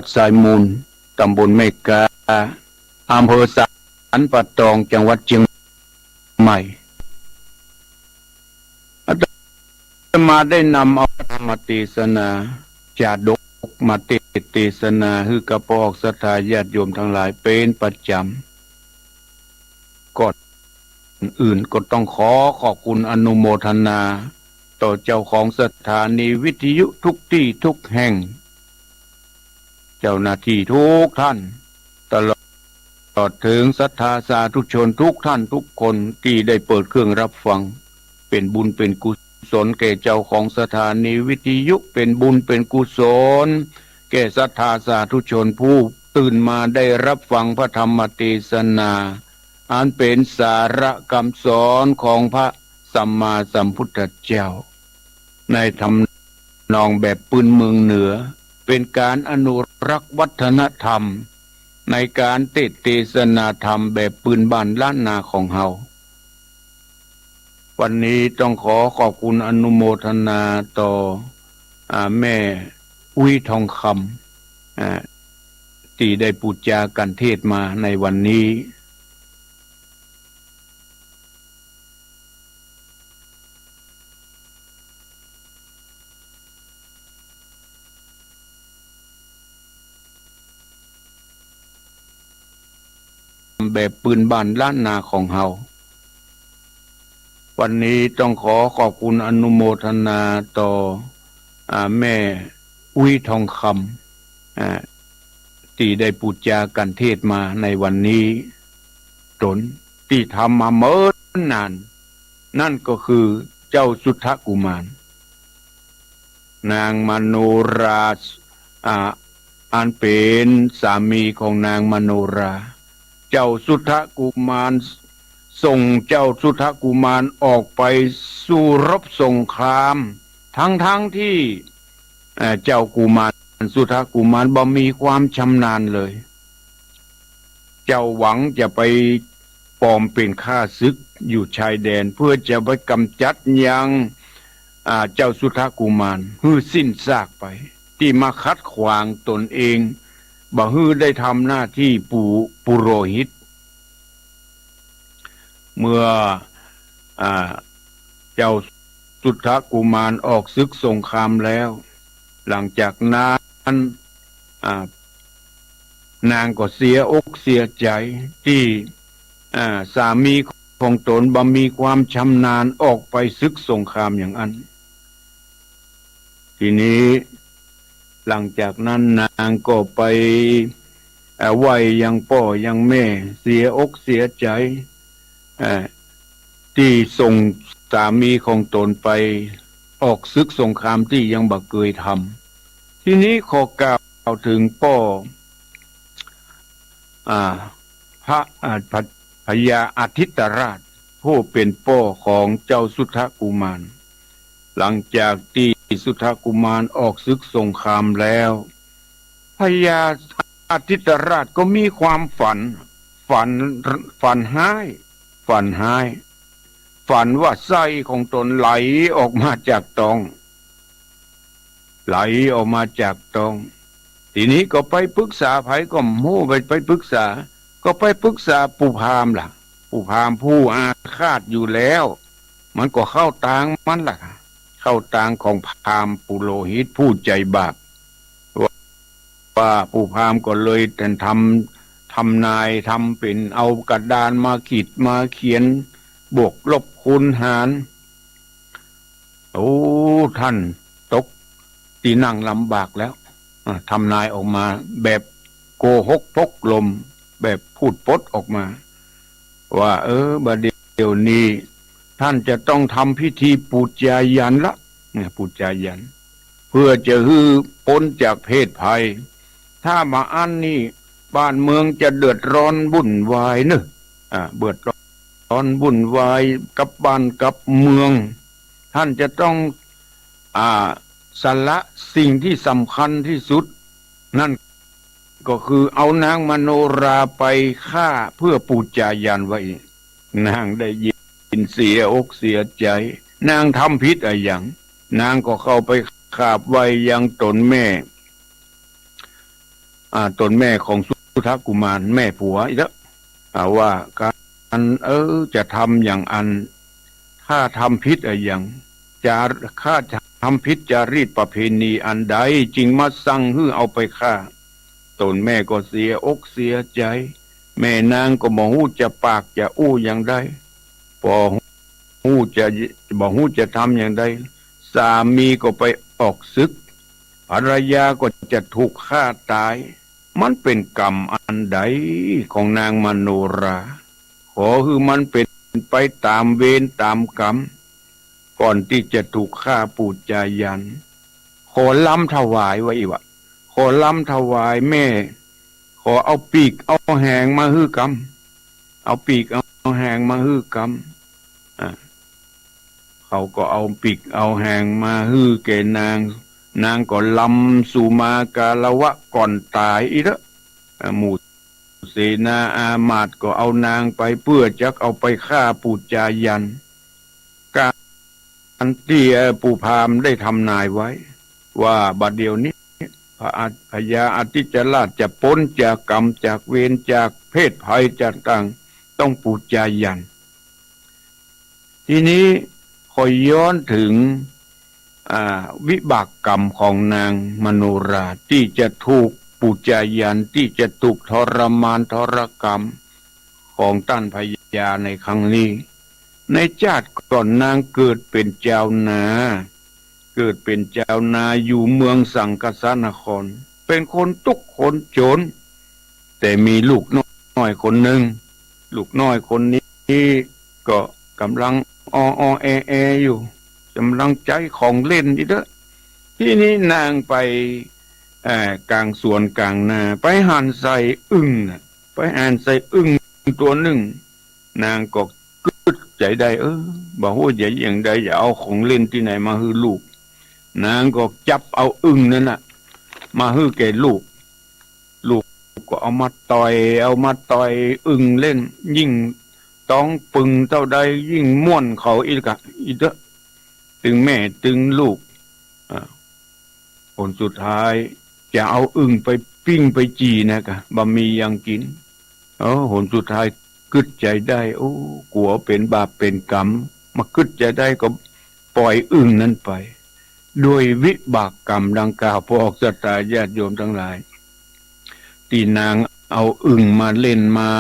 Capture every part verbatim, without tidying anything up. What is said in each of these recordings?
ดทรายมูล ตำบลแม่ก๊า อำเภอสันป่าตอง จังหวัดเชียงใหม่ อาตมาได้นำเอาพระธรรมเตสนา จาดกมาเตสน์เตสนา หื้อกับป้อศรัทธาญาติโยมตังหลายเป๋นประจ๋ำ ก่อนอื่นก็ต้องขอขอบคุณอนุโมทนา ต่อเจ้าของสถานีวิทยุทุกตี้ทุกแห่ง เจ้าหน้าตี้ทุกท่าน ตลอดเถิงศรัทธาสาธุชนทุกท่านทุกคนตี้ได้เปิดเครื่องรับฟัง เป๋นบุญเป๋นกุศลแก่เจ้าของสถานีวิทยุ เป๋นบุญเป๋นกุศลแก่ศรัทธาสาธุชนผู้ตื่นมาได้รับฟังพระธรรมเตสนา อันเป๋นสาระกำสอนของพระสัมมาสัมพุทธเจ้า ในทำนองแบบปื้นเมืองเหนือ เป๋นก๋านอนุรักษ์วัฒนธรรม ในก๋านเตสน์เตสนาธรรมแบบปื้นบ้านล้านนาของเฮา วันนี้ต้องขอขอบคุณอนุโมทนาต่อ อ่า แม่อุ๊ยทองคำ อ่า ตี้ได้ปู๋จากัณฑ์เทศน์มาในวันนี้ แบบปื้นบ้านล้านนาของเฮา วันนี้ต้องขอขอบคุณอนุโมทนาต่อ อ่า แม่อุ๊ยทองคำ อ่า ตี้ได้ปู๋จากัณฑ์เทศน์มาในวันนี้ ต๋นตี้ทำมาเมินนาน นั่นก็คือเจ้าสุทธกุมาร นางมโนรา อ่า อันเป๋นสามีของนางมโนรา เจ้าสุทธกุมาร ส่งเจ้าสุทธกุมารออกไปสู้รบสงคราม ทั้งๆ ตี้ เอ่อ เจ้ากุมาร สุทธกุมารบ่มีความชำนาญเลย เจ้าหวังจะไปปลอมเป๋นข้าศึกอยู่ชายแดน เพื่อจะไปก๋ำจัดยัง อ่า เจ้าสุทธกุมารหื้อสิ้นซากไป ตี้มาขัดขวางต๋นเอง บ่หื้อได้ทำหน้าตี้ปุ ปุโรหิต เมื่อ อ่า เจ้าสุทธกุมารออกศึกสงครามแล้ว หลังจากนั้น อ่า นางก็เสียอกเสียใจ๋ตี้ อ่า สามีของต๋นบ่มีความชำนาญออกไปศึกสงครามอย่างอั้น ทีนี้ หลังจากนั้นนางก็ไป เอ่อ ไหว้ยังป้อยังแม่ เสียอกเสียใจ๋ เอ่อ ตี้ส่งสามีของต๋นไปออกศึกสงครามตี้ยังบ่เกยทำ ทีนี้ขอกล่าวเถิงป้อ อ่า พระ อ่า พระ พญาอาทิตรราช ผู้เป๋นป้อของเจ้าสุทธกุมาร หลังจากตี้สุทธกุมารออกศึกสงครามแล้ว พญาอาทิตรราชก็มีความฝัน ฝัน ฝันฮ้าย ฝันฮ้าย ฝันว่าไส้ของต๋นไหลออกมาจากต๊อง ไหลออกมาจากต๊อง ทีนี้ก็ไปปรึกษาใผก็บ่ฮู้ ไป ไปปรึกษา ก็ไปปรึกษาปู่พราหมณ์ล่ะ ปู่พราหมณ์ผู้อาฆาตอยู่แล้ว มันก็เข้าตางมันล่ะ เข้าตางของพราหมณ์ปุโรหิตผู้ใจ๋บาป ว่าปู่พราหมณ์ก็เลยทำ ทำนาย ทำเป๋นเอากระดานมาขีดมาเขียน บวกลบคูณหาร โอ้ ท่านตกตี้นั่งลำบากแล้ว อ่า ทำนายออกมาแบบโกหกพกลม แบบพูดปดออกมา ว่า เออ บ่าเดี่ยวนี้ ท่านจะต้องทำพิธีปู๋จายัณละ เนี่ย ปู๋จายัณ เพื่อจะหื้อป๊นจากเพศภัย ถ้าบ่อั้นนี่ บ้านเมืองจะเดือดร้อนวุ่นวายเนอะ อ่า เดือดร้อนวุ่นวายกับบ้านกับเมือง ท่านจะต้อง อ่า สละสิ่งที่สำคัญที่สุด นั่นก็คือเอานางมโนราไปฆ่าเพื่อปู๋จายัณไว้ นางได้ยินเสียอกเสียใจ๋ นางทำผิดอะหยัง นางก็เข้าไปกราบไหว้ยังต๋นแม่ อ่า ต๋นแม่ของสุทธกุมาร แม่ผัวอี้เต๊อะ อ่า ว่ากั๋น เออ จะทำอย่างอั้น ข้าทำผิดอะหยัง จะ ข้าทำผิดจารีตประเพณีอันใด จึงมาสั่งหื้อเอาไปฆ่า ต๋นแม่ก็เสียอกเสียใจ๋ แม่นางก็บ่ฮู้จะปากจะอู้อย่างใด บ่ฮู้จะ บ่ฮู้จะทำอย่างใด สามีก็ไปออกศึก ภรรยาก็จะถูกฆ่าต๋าย มันเป๋นกรรมอันใดของนางมโนรา ขอหื้อมันเป๋นไปต๋ามเวรต๋ามกรรม ก่อนตี้จะถูกฆ่าปู๋จายัน ขอรำถวาย ว่าอี้วะ ขอรำถวายแม่ ขอเอาปีกเอาแหงมาหื้อกำ เอาปีกเอาแหงมาหื้อกำ อ่า เขาก็เอาปีกเอาแหงมาหื้อแก่นาง นางก็รำสุมาคารวะก่อนต๋ายอี้เต๊อะ อ่า หมู่เสนาอามาตย์ก็เอานางไปเปื้อจักเอาไปฆ่าปู๋จายัน กา อันตี้ เอ่อ ปู่พราหมณ์ได้ทำนายไว้ ว่าบัดเดี๋ยวนี้ พระอา พญาอทิจจราชจะป๊นจากกรรมจากเวรจากเพศภัยต่างๆ ต้องปู๋จายัน ทีนี้ขอย้อนเถิง อ่า วิบากกรรมของนางมโนราตี้จะถูกปู๋จายัน ตี้จะถูกทรมานทรกรรม ของต้านพญาในครั้งนี้ ในจาติก่อนนางเกิดเป๋นจาวนา เกิดเป๋นจาวนาอยู่เมืองสังคสนคร เป๋นคนตุ๊กข์คนจ๋น แต่มีลูกน้อยคนนึ่ง ลูกน้อยคนนี้ก็ก่ำลังออๆ แอๆ อยู่ ก่ำลังใจ๊ของเล่นอี้เต๊อะ ทีนี้นางไป เอ่อ ก๋างสวนก๋างนา ไปหันใส่อึ่งน่ะ ไปหันใส่อึ่งตั๋วนึ่ง นางก็กึ๊ดใจ๋ได้ เออ บ่ฮู้จะอย่างใด จะเอาของเล่นตี้ไหนมาหื้อลูก นางก็จับเอาอึ่งนั้นน่ะ มาหื้อแก่ลูก ลูกก็เอามาต่อย เอามาต่อยอึ่งเล่น ยิ่งต๊องปึงเต้าใด ยิ่งม่วนเขาอี้กะ อี้เต๊อะ ตึงแม่ตึงลูก อ่า ผลสุดท้ายจะเอาอึ่งไปปิ้งไปจี่นะกะ บ่มีหยังกิ๋น เออ ผลสุดท้ายกึ๊ดใจ๋ได้ โอ้ กั๋วเป๋นบาปเป๋นกรรม มากึ๊ดใจ๋ได้ก็ปล่อยอึ่งนั้นไป ด้วยวิบากกรรมดังกล่าว พวกศรัทธาญาติโยมตังหลาย ตี้นางเอาอึ่งมาเล่นมา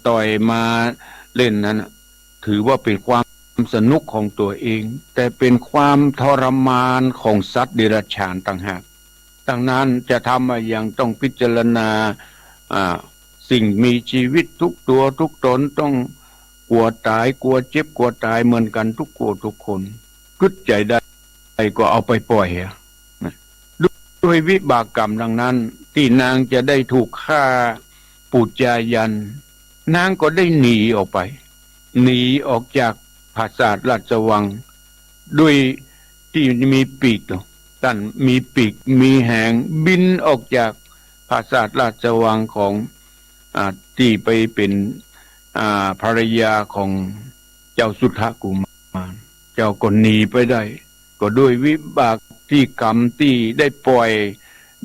ต่อยมาเล่นนั้นน่ะ ถือว่าเป๋นความสนุกของตั๋วเอง แต่เป๋นความทรมานของสัตว์เดรัจฉานต่างหาก ดังนั้นจะทำอะหยังต้องพิจารณา อ่า สิ่งมีชีวิตทุกตั๋วทุกต๋นต้องกั๋วต๋าย กั๋วเจ็บ กั๋วต๋ายเหมือนกั๋นทุกกั๋วทุกคน กึ๊ดใจ๋ได้ก็เอาไปปล่อยอะ นะ ด้วยวิบากกรรมดังนั้น ตี้นางจะได้ถูกฆ่าปู๋จายัน นางก็ได้หนีออกไป หนีออกจากปราสาทราชวัง ด้วยตี้มีปีก ต้านมีปีกมีแหง บินออกจากปราสาทราชวังของ อ่า ตี้ไปเป๋น อ่า ภรรยาของเจ้าสุทธกุมาร เจ้าก็หนีไปได้ ก็ด้วยวิบากตี้กรรมตี้ได้ปล่อย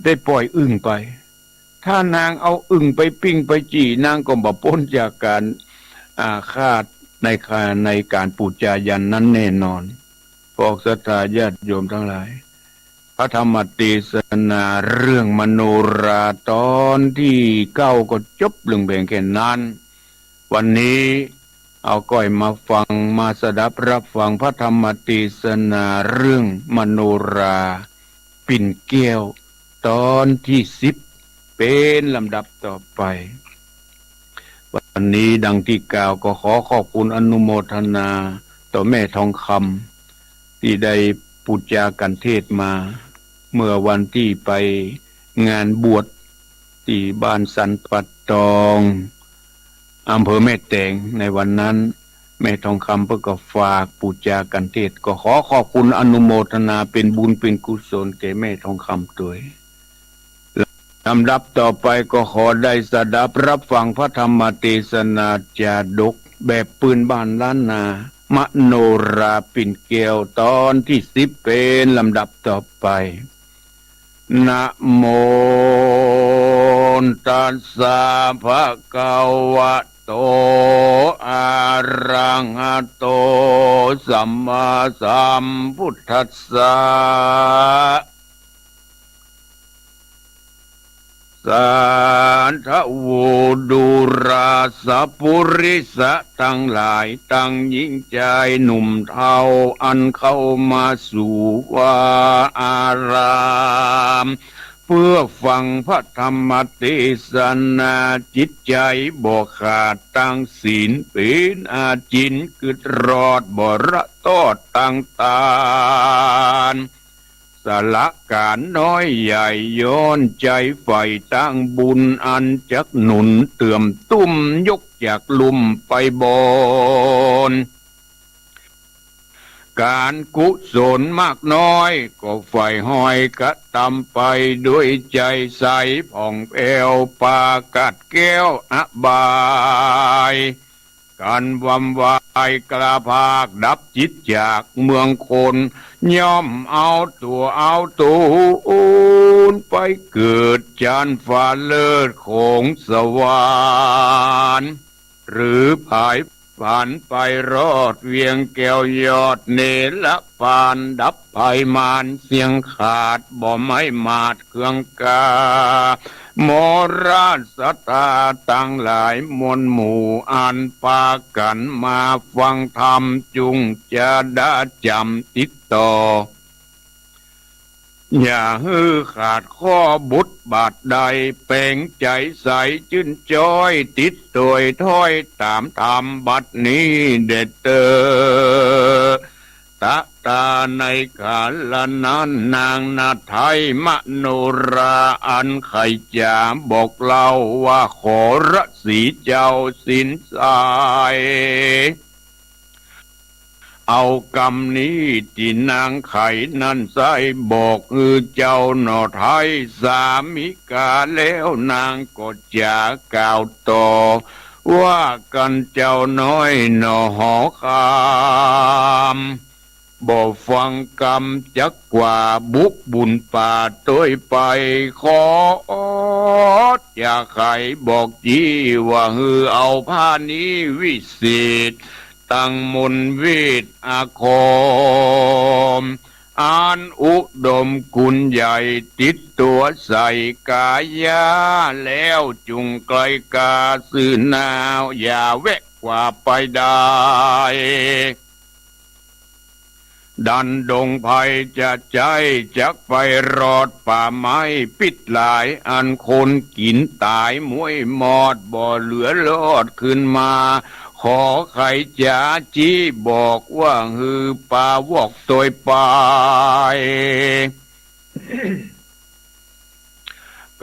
ได้ปล่อยอึ่งไป ถ้านางเอาอึ่งไปปิ้งไปจี่ นางก็บ่ป๊นจากก๋าน อ่า ฆ่าใน ในก๋านปู๋จายันนั้นแน่นอน พวกศรัทธาญาติโยมตังหลาย พระธรรมเตสนาเรื่องมโนราต๋อนตี้เก้าก็จบลงเปียงแค่นั้น วันนี้เอาก้อยมาฟัง มาสดับรับฟังพระธรรมเตสนาเรื่องมโนราปิ่นแก้วต๋อนตี้สิบ เป๋นลำดับต่อไป วันนี้ดังตี้กล่าวก็ขอขอบคุณอนุโมทนาต่อแม่ทองคำ ตี้ได้ปู๋จากัณฑ์เทศน์มา เมื่อวันตี้ไปงานบวชตี้บ้านสันป่าตอง อำเภอแม่แตง ในวันนั้น แม่ทองคำเปิ้นก็ฝากปู๋จากัณฑ์เทศน์ ก็ขอขอบคุณอนุโมทนาเป๋นบุญเป๋นกุศลแก่แม่ทองคำตวย ลำดับต่อไปก็ขอได้สดับรับฟังพระธรรมเตสนาจาดกแบบปื้นบ้านล้านนา มโนราปิ่นแก้วต๋อนตี้สิบ เป๋นลำดับต่อไป นะโม ตัสสะ ภะคะวะโต อะระหะโต สัมมาสัมพุทธัสสะ สาธุ ดูราสะ ปุริสะตังหลาย ตังหญิงจายหนุ่มเฒ่า อันเข้ามาสู่วาอาราม เพื่อฟังพระธรรมเตสนา จิตใจ๋บ่ขาดตังศีล เป๋นอาจิณกึ๊ดรอด บ่ละตอดตังตาน สละก๋านน้อยใหญ่ ย้อนใจ๋ใฝ่ตังบุญ อันจักหนุนเติมตุ้ม ยกจากลุ่มไปบน ก๋านกุศลมากน้อย ก็ใฝ่ฮอยกระตำไป ด้วยใจ๋ใสผ่องแผ้ว ปรากัดแก้วอบาย ก๋านวำวายกล้าภาค ดับจิตจากเมืองคน ย่อมเอาตั๋วเอาตูน ไปเกิดจานฟ้าเลิศของสวรรค์ หรือผาย ผันไปรอดเวียงแก้วยอดเนรปาน ดับภัยมารเสี้ยงขาด บ่ไม้หมาดเคืองกา มราชสตาตังหลายมวลหมู่ อันปากั๋นมาฟังธรรม จุ่งจะดาจ๋ำติดต่อ อย่าหื้อขาดข้อบุตรบาทใด แป๋งใจ๋ใสจื้นจ้อย ติดตวยถ้อยต๋ามธรรมบัดนี้เด็ดเตอ ตะตาในกาละนั้น นางนาไทยมโนรา อันใค่จ๋าบอกเล่าว่า ขอรสีเจ้าสินใส เอากำนี้ตี้นางใค่นั้นไส้ บอกหื้อเจ้าหน่อไทยสามิกา แล้วนางก็จ๋ากล่าวต่อ ว่ากั๋นเจ้าน้อยหน่อหอคำ บ่ฟังกำจักกว่า บุกบุ่นป่าตวยไป ขอจะใค่บอกจี้ ว่าหื้อเอาผ้านี้วิเศษ ตังมนต์เวทอาคม อันอุดมคุณใหญ่ ติดตั๋วใส่ก๋ายา แล้วจุ่งไกลกาซื่อหน้า อย่าแวะกว่าไปได้ ดันดงภัยจะใจ๊ จักไปรอดป่าไม้พิษหลาย อันคนกิ๋นต๋ายม้วยมอด บ่เหลือรอดคืนมา ขอใค่จ๋าจี้บอกว่า หื้อปาวอกตวยไป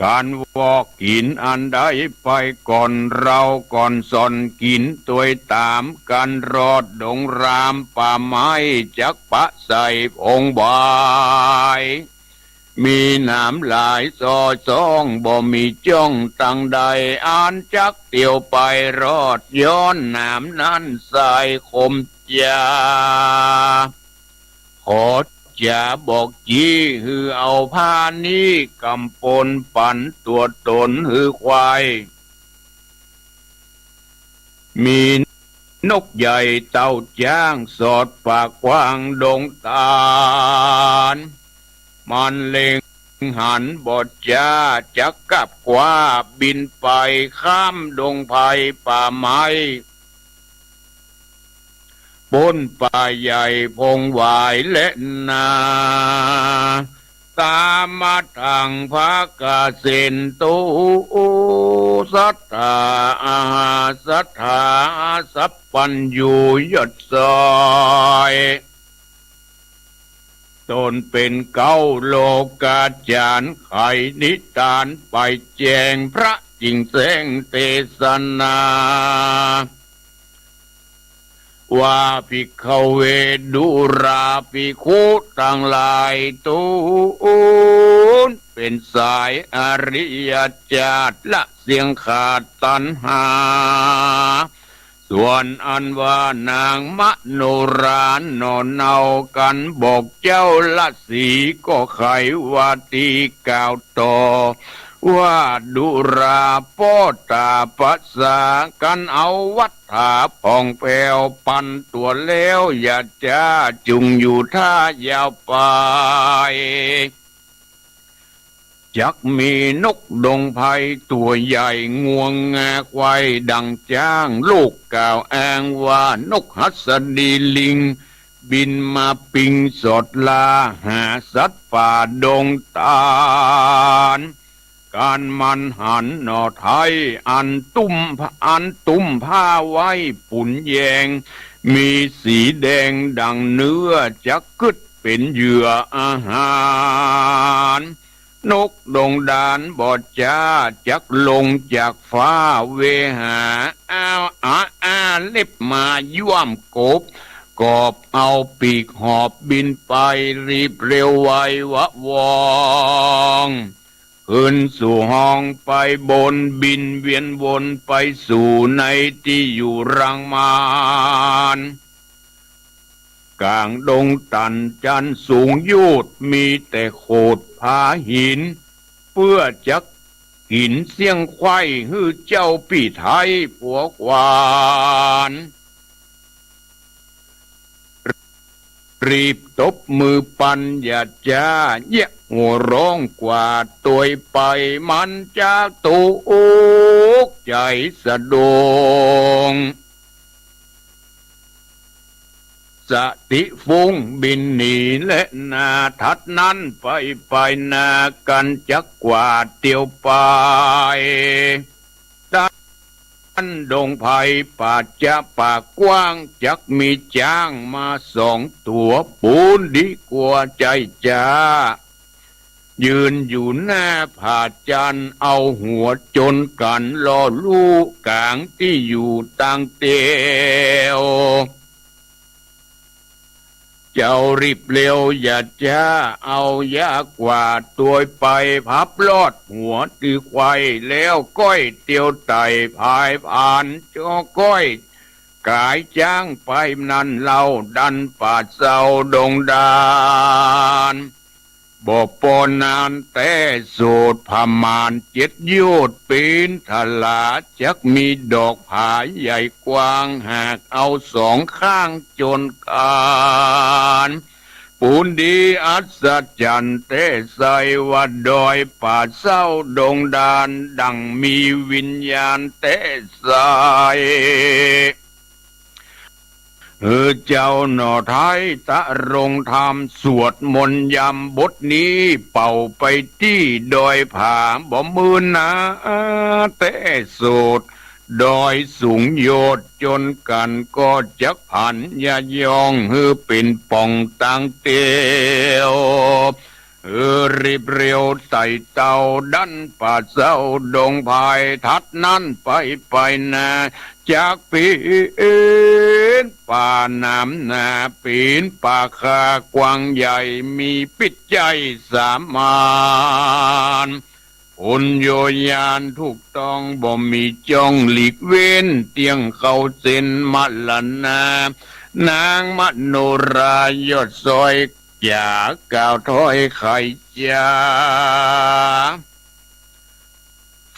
ก๋านวอกกิ๋นอันใดไปก่อน เฮาก่อนส่อนกิ๋นตวยต๋ามกั๋น รอดดงรามป่าไม้ จักปะใส่ผงบาย มีหนามหลายซอซ่อง บ่มีจ้องตังใด อันจักเตียวไปรอด ย้อนหนามนั้นใส่คมจ๋า ขอจ๋าบอกจี้ หื้อเอาผ้านี้กำปนปั๋นตั๋วต๋นหื้อควาย มีนกใหญ่เต้าจ๊าง สอดปากกว้างดงตาล มันเล็งหันบ่จ๋า จักกับคว้าบินไป ข้ามดงภัยป่าไม้ ป๊นป่าใหญ่พงหวายและนา ตามาทังภะคะเสนตุ สัตถาอาหาสัตถา สัพพัญญูยศสอย ต๋นเป๋นเก๊าโลกาจ๋ารย์ ไขนิทานไปแจ้ง พระจิ่งแสดงเตสนา ว่าภิกขเว ดูราภิกขุตังหลาย ต๋นเป๋นสายอริยจาติ ละเสี้ยงขาดตัณหา ส่วนอันว่านางมโนราหน่อเนากั๋นบอกเจ้าราศี ก็ใค่ว่าตี้กล่าวต่อ ว่าดูราป้อต๋าประสา กันเอาวัตถาผ่องแผ้วปันตั๋วแล้ว อย่าจ๊าจุ่งอยู่ถ้ายาวไป จักมีนกดงไพรตั๋วใหญ่ งวงงาไขว่ดั่งจ๊าง ลูกกล่าวอ้างว่านกหัสดีลิง บินมาปิงสอดลา หาสัตว์ป่าดงตาล กันมันหันหน่อไทร อันตุ้ม อันตุ้มผ้าไว้ปุ๋นแยง มีสีแดงดั่งเนื้อ จักกึ๊ดเป๋นเหยื่ออาหาร นกดงดานบ่จ๊า จักลงจากฟ้าเวหา อ้าว อาอ้าเล็บมาย่วมกบ กอบเอาปีกหอบบินไป รีบเร็วไววะวอง ขึ้นสู่ห้องไปบน บินเวียนวนไปสู่ในตี้อยู่รังมาน ก๋างดงตันจันทร์สูงโยชน์ มีแต่โขดผาหิน เปื้อจักกิ๋นเสี้ยงไขว่ หื้อเจ้าปี้ไทยผัวขวาน รีบตบมือปัน อย่าจ๊าเยียะหัวร้องกว่า ตวยไปมันจะตุ๊กใจ๋สะดวง สติฟุ้งบินหนีแลนา ถัดนั้นไปไปนา กันจักกว่าเตียวไป ตันดงไพรป่าจ๊าป่ากว้าง จักมีจ๊างมาสองตั๋ว ปูนดีกว่าใจ้จ๊า ยืนอยู่หน้าผาจันทร์ เอาหัวจนกั๋น รอลู่ก๋างตี้อยู่ตางเตียว เจ้ารีบเร็วอย่าจ๊า เอายากว่าตวยไป พับลอดหัวตี้ไขว่ แล้วก้อยเตียวไต่ผายผาน จ้อก้อยก๋ายจ๊างไปนั้นเล่า ดันป่าเซาดงดาน บ่ปอนานแต๊โสด ผมานเจ็ดโยชน์ ปี๋นถลา จักมีดอกผาใหญ่กว้าง หากเอาสองข้างจนกั๋น ปูนดีอัศจรรย์แต๊ไส้ ว่าดอยป่าเซาดงดาน ดั่งมีวิญญาณแต๊ไส้ หื้อเจ้าหน่อไทรตะรงธรรม สวดมนต์ยำบทนี้ เป่าไปตี้ดอยผาบ่มืนนา แต๊โสด ดอยสูงโยชน์จนกั๋น ก็จักผันยะย่อง หื้อเป๋นป่องตางเตียว หื้อรีบเร็วไต่เต้า ดันป่าเซาดงไพร ถัดนั้นไปไปนา จักปี๋นป่าหนามหนา ปี๋นป่าคากว้างใหญ่ มีปิ๊ดใจ้สามาน ปุญโญญาณถูกต้อง บ่มีจ้องหลีกเว้น เตี้ยงเข้าเส้นมรณา นางมโนรายอดซอย จ๋ากล่าวถ้อยไขจ๋า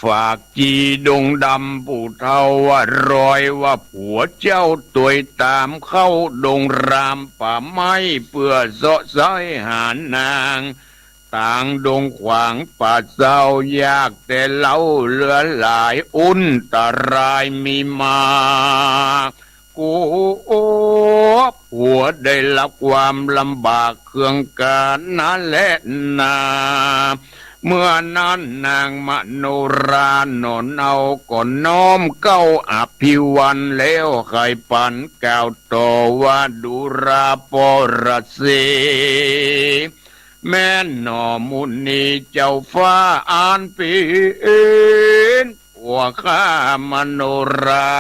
ฝากจีดงดำผู้เฒ่า ว่ารอยว่าผัวเจ้าตวยต๋ามเข้าดงรามป่าไม้ เปื้อเซาะไซ้หานาง ตางดงขวางป่าเซา ยากแต๊เล่าเหลือหลาย อุนตรายมีมา กั๋วผัวได้ฮับความลำบากเคืองก๋านนาแลนา เมื่อนั้นนางมโนราหน่อเนา ก็น้อมเกล้าอภิวัน แล้วใค่ปันกล่าวต่อว่า ดูราปรเส แม่นหน่อมุนีเจ้าฟ้า อันเป๋นผัวข้ามโนรา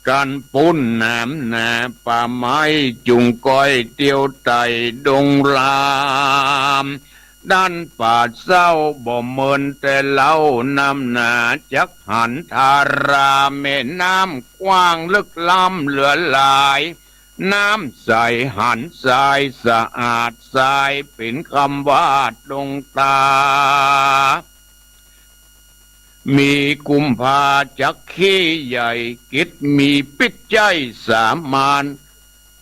กั๋นปุ้นหนามหนาป่าไม้ จุ่งก้อยเตียวไต่ดงราม ดันป่าเซาบ่เมินแต๊เล่า น้ำหนาจักหันทารา แม่น้ำกว้างลึกล้ำเหลือหลาย น้ำใสหันทรายสะอาด ทรายเป๋นคำว่าดงตา มีกุมภาจักเข้ใหญ่ เกล็ดมีปิ๊ดใจ๊สามาน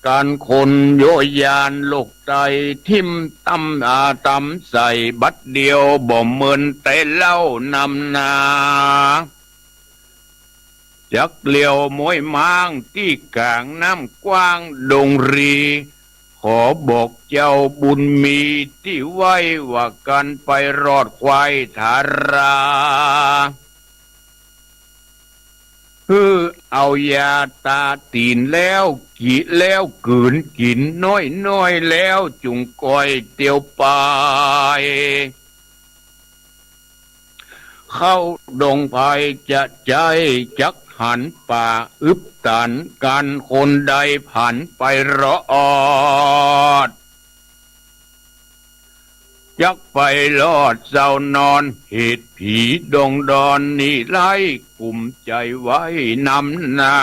กันคนโยยานโลกใต้ ทิ่มตำอาตำใส่บัดเดียว บ่เหมือนแต่เล่านำนา จักเหลียวม้วยม้างตี้ก๋างน้ำกว้างดงรี ขอบอกเจ้าบุญมีตี้ไหว้ ว่ากันไปรอดควายทารา หื้อเอายาตาตี๋นแล้ว กินแล้วกืนกิ๋นน้อยๆ แล้วจุ่งก่อยเตียวไป เข้าดงไพรจะใจ๊ จักหันป่าอึบตัน กันคนใดผันไปรอด จักไปรอดเจ้านอน เหตุผีดงดอนนี่ไร้ กุมใจ๋ไว้นำนา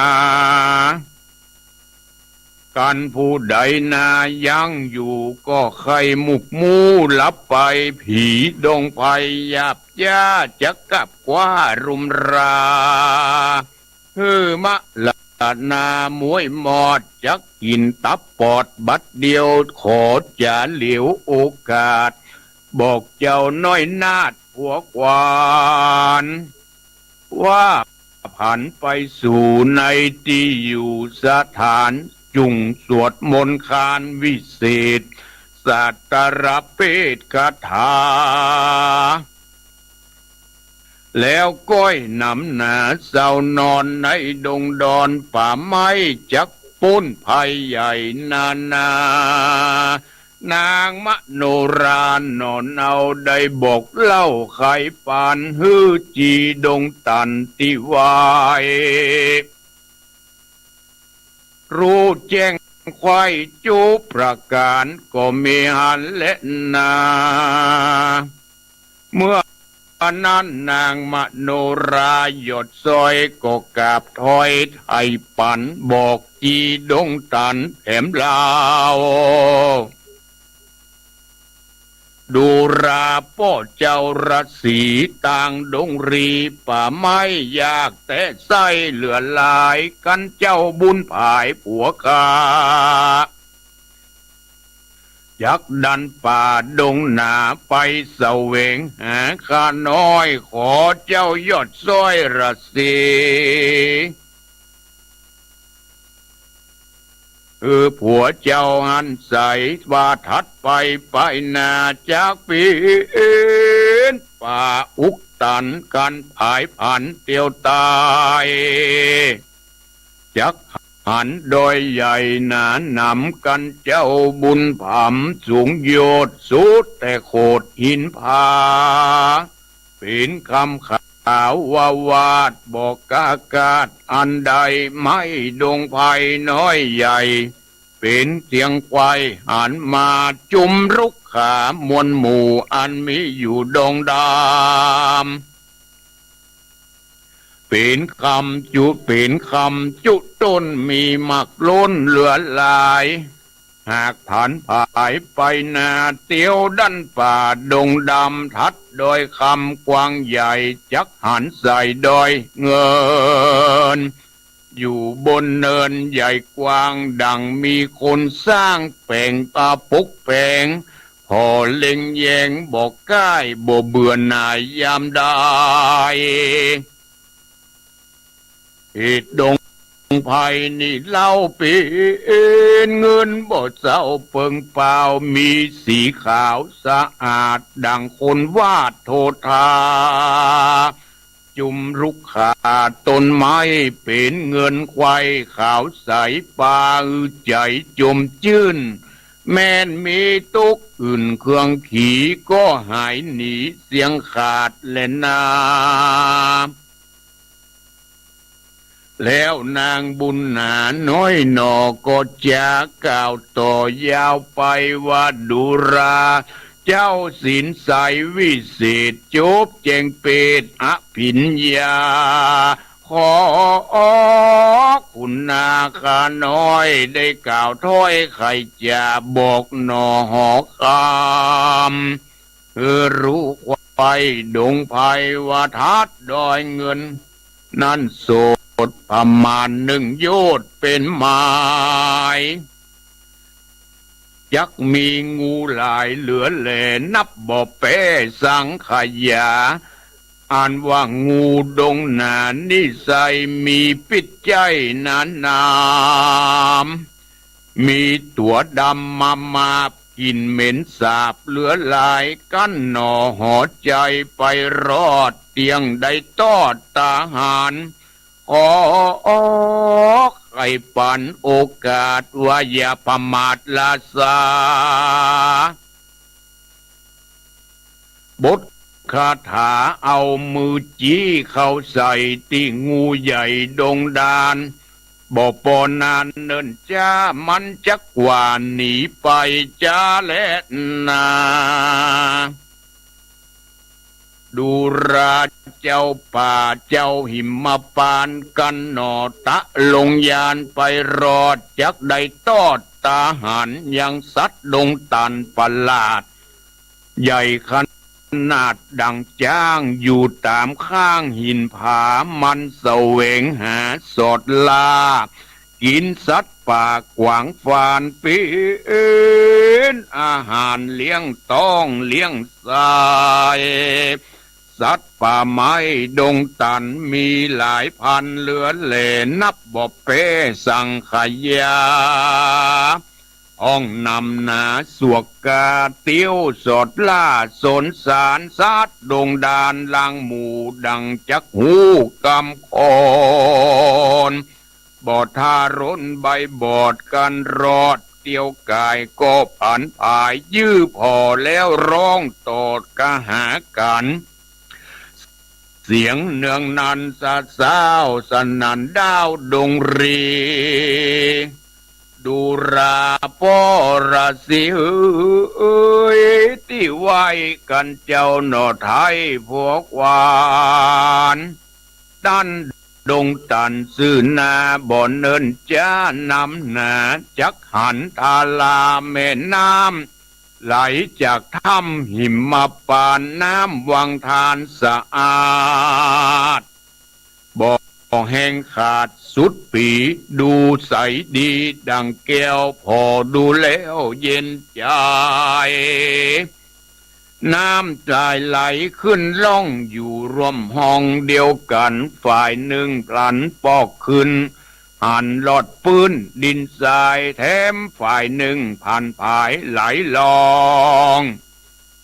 กันผู้ใดนายังอยู่ ก็ใค่มุกมู่หลับไป ผีดงไพรหยาบย้า จักกับคว้ารุมรา หื้อมะละนาม้วยมอด จักกิ๋นตับปอดบัดเดียว ขอจ๋าเหลียวโอกาส บอกเจ้าน้อยนาฏผัวขวัญ ว่าผันไปสู่ในตี้อยู่สถาน จุ่งสวดมนต์คานวิเศษ สัตตรเปตคาถา แล้วก้อยนำนาเจ้านอนในดงดอนป่าไม้ จักป๊นภัยใหญ่นานา นางมโนราหนอนเอาได้บอกเล่าไขปาน หื้อจีดงตันติวาย รู้แจ้งไขว้จุประก๋าน ก็มีหันแลนา เมื่อนั้นนางมโนราหยดซ้อย ก็กราบถ้อยไถ่ปัน บอกจีดงตันแถมเล่า ดูราป้อเจ้าราศีตางดงรีป่าไม้ อยากแต่ใส้เหลือหลาย กันเจ้าบุญผายผัวข้า จักดันป่าดงหนาไปแสวงหาข้าน้อย ขอเจ้ายอดซ้อยราศี คือผัวเจ้าหันใสว่าถัดไปไปหน้า จักปีนป่าอุกตัน กันผายผันเตียวตาย จักหันดอยใหญ่หนาหนำ กันเจ้าบุญผำสูงโยชน์ สุดแต่โขดหินผา เป๋นคำขาววาวาด บ่ก้ากาดอันใด ไม้ดงไพรน้อยใหญ่ เป๋นเสียงควายหันมา จุมรุกขามวลหมู่ อันมีอยู่ดงดำ เป๋นคำจุ เป๋นคำจุต้น มีหมากล้นเหลือหลาย หากผันผายไปหน้า เตียวดันป่าดงดำ ถัดดอยคำกว้างใหญ่ จักหันใส่ดอยเงิน อยู่บนเนินใหญ่กว้าง ดั่งมีคนสร้างแป๋งปาปกแป๋ง ผ่อเล็งแยงบ่ก้าย บ่เบื่อหน่ายยามใด เหตุดงไพรนี่เล่าเป๋นเงินบ่เศร้าเปิงเปล่า มีสีขาวสะอาดดั่งคนวาดโทธา จุมรุกขาต้นไม้เป๋นเงินไขว้ขาวใส ปาอือใจ๋จมจื้น แม้นมีตุ๊กข์อื่นเคืองขี ก็หายหนีเสียงขาดแลนา แล้วนางบุญหนาน้อยหน่อ ก็จะกล่าวต่อยาวไปว่า ดูรา เจ้าศีลใสวิเศษ จบแจ้งเปตอภิญญา ขอคุณนาข้าน้อย ได้กล่าวถ้อยไขจ๋าบอกหน่อหอคำ คือรู้คว ไปดงไพรวทัตดอยเงิน นั้นโสดประมาณนึ่งโยชน์เป๋นหมาย จักมีงูหลายเหลือแลนับบ่แป๊สังขยา อันว่างูดงหนานิสัยมีพิษใจ๊หนาหนาม มีตั๋วดำมามาบ กลิ่นเหม็นสาบเหลือหลาย กั้นหน่อหัวใจ๋ไปรอด เตี้ยงได้ตอดตาหาร ขอใค่ปันโอกาสว่าอย่าประมาทราชา บทคาถาเอามือจี้เข้าใส่ตี้งูใหญ่ดงดาน บ่ปอนานเนิ่นจ๊ามันจักหว่านหนีไปจ๊าแลนา ดูราเจ้าป่าเจ้าหิมพานต์ กั้นหน่อตะลงยานไปรอด จักได้ตอดตาหารยังสัตว์ดงตันประหลาด ใหญ่ขนาดดั่งจ๊าง อยู่ต๋ามข้างหินผา มันแสวงหาสอดล่า กิ๋นสัตว์ป่าขวางฟาน เป๋นอาหารเลี้ยงต๊องเลี้ยงไส้ สัตว์ป่าไม้ดงตันมีหลายพันเหลือแลนับบ่แป๊สังขยา ห้องนำหนาสวกกาเตี้ยวสอดล่า สนสารสัตว์ดงดาน ลางหมู่ดั่งจักฮู้กำคอน บ่ทาร้นใบบอดกันรอด เตี้ยวก่ายก็ผันผาย ยื้อผ่อแล้วร้องตอดกหากั๋น เสียงเนืองนันสะซ้าวสนั่นด้าวดงรี ดูราป้อราศีเอ๋ย ตี้ไหว้กั๋นเจ้าหน่อไท้พวกหวาน ดั้นดงตันซื่อนาบ่เนิ่นจ๊านำหนา จักหันทาราแม่น้ำ ไหลจากถ้ำหิมพานต์ น้ำวังทานสะอาด บ่แห้งขาดสุดปี๋ ดูใสดีดั่งแก้ว ผ่อดูแล้วเย็นใจ๋ น้ำไหลไหลขึ้นล่องอยู่ร่วมห้องเดียวกั๋น ฝ่ายนึ่งพลันปอกขึ้น หันลอดปื้นดินทราย แถมฝ่ายนึ่งผันผายไหลลอง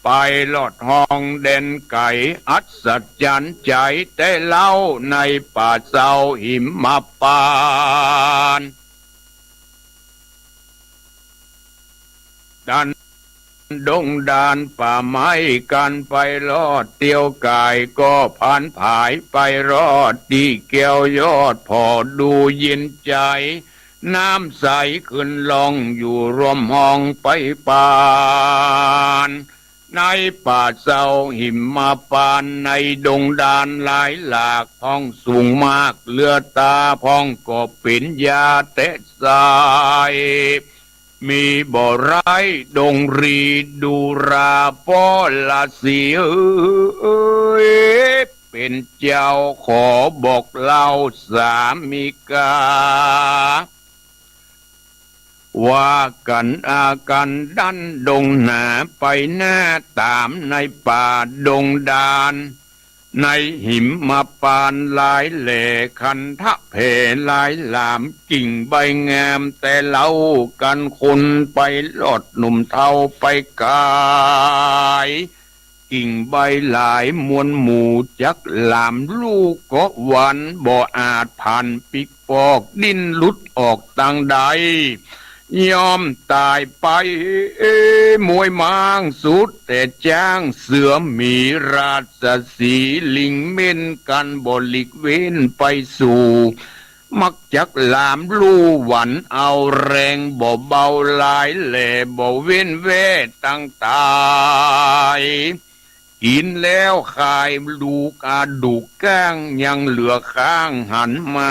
ไปลอดห้องแดนไก๋ อัศจรรย์ใจ๋แต๊เล่า ในป่าเซาหิมพานต์ ดั้นดงดานป่าไม้กั๋นไปรอด เตี้ยวก่ายก็ผันผายไปรอด ตี้แก้วยอดผ่อดูเย็นใจ๋ น้ำใสขึ้นล่องอยู่ร่วมห้องไปปาน ในป่าเซาหิมพานต์ ในดงดานหลายหลาก พ่องสูงมากเหลือต๋า พ่องก็เป๋นยาแต๊ไส้ มีบ่ร้ายดงรี ดูราป้อราศีเอ๋ย เป๋นเจ้าขอบอกเล่าสามิกา ว่ากั๋นอากั๋นดั้นดงหนา ไปหน้าต๋ามในป่าดงดาน ในหิมพานต์หลายแหล่ ขันธะแผ่หลายหลาม กิ่งใบงามแต๊เล่า กันคนไปลอดหนุ่มเฒ่าไปก๋าย กิ่งใบหลายมวลหมู่ จักหลามลู่เกาะหวัน บ่อาจผันปิ๊กปอก ดิ้นหลุดออกตางใด ย่อมต๋ายไป เอ้ย มวยม้างสุดแต่จ๊าง เสือหมีราชสีห์ลิงเม่น กันบ่หลีกเว้นไปสู่ มักจักหลามลู่หวันเอาแรง บ่เบาหลายแหล่ บ่เว้นแว่ตังต๋าย กิ๋นแล้วคายดูกอาดูกก้าง ยังเหลือข้างหันมา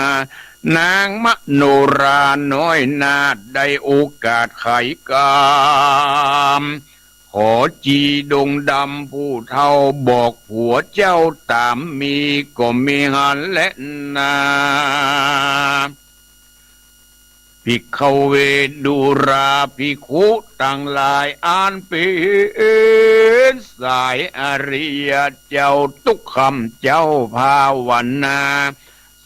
นางมโนราน้อยนาฏ ได้โอกาสไขกาม ขอจีดงดำผู้เฒ่าบอกผัวเจ้าต๋ามมีก็มีหั้นแลนา ภิกขเว ดูราภิกขุตังหลาย อันเป๋นสายอริยะเจ้า ตุ๊กคำเจ้าภาวนา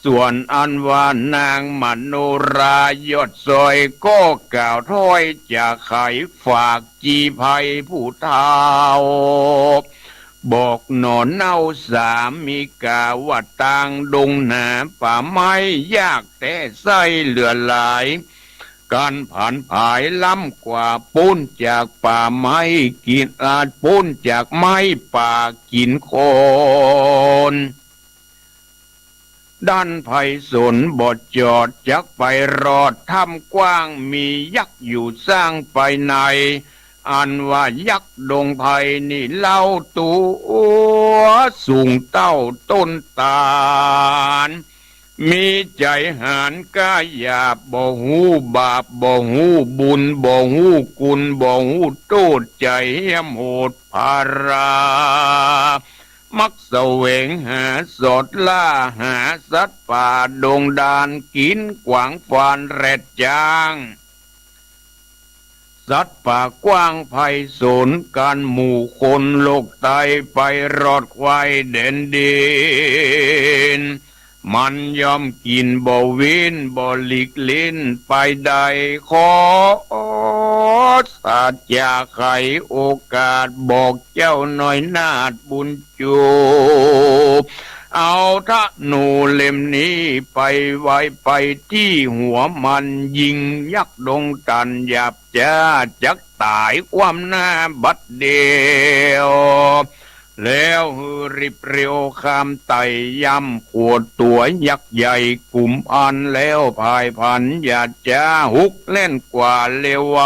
ส่วนอันว่านางมโนรายอดสร้อยก็กล่าวถ้อยจะไขฝากจีไพผู้เฒ่า บอกหน่อเน่าสามิกาว่าตางดงหนาป่าไม้ยากแต๊ไส้เหลือหลาย กันผันผายล้ำกว่าป๊นจากป่าไม้กิ๋น อาจป๊นจากไม้ป่ากิ๋นคน ดันไพศาลบ่จอดจักไปรอด ถ้ำกว้างมียักษ์อยู่ซ่างไปใน อันว่ายักษ์ดงไพนี่เล่าตั๋วสูงเต้าต้นตาล มีใจ๋หาญกล้าหยาบ บ่ฮู้บาป บ่ฮู้บุญ บ่ฮู้คุณ บ่ฮู้โต้ษ ใจ๋เหี้ยมโหด พารา มักแสวงหาสอดล่าหาสัตว์ป่าดงดารกิ๋น ขวางฟานแร็ดจ๊าง สัตว์ป่ากว้างไพศาล กั๋นหมู่คนโลกใต้ไปรอดควายแดนดิน มันย่อมกิ๋นบ่เว้นบ่หลีกเล่นไปได้ ขอสาจาไขโอกาสบอกเจ้าหน่อยนาฏบุญ จู เอาธนูเล่มนี้ไปไว้ไปตี้หัวมัน ยิงยักษ์ดงตันหยาบจ๊าจักต๋ายคว่ำหน้าบัดเดี่ยว แล้วหื้อรีบเร็วข้ามไต่ย่ำขวดตั๋วยักษ์ใหญ่กุมอัน แล้วพ่ายผันหยาบจ๊าฮุกแล่นกว่าเร็วไว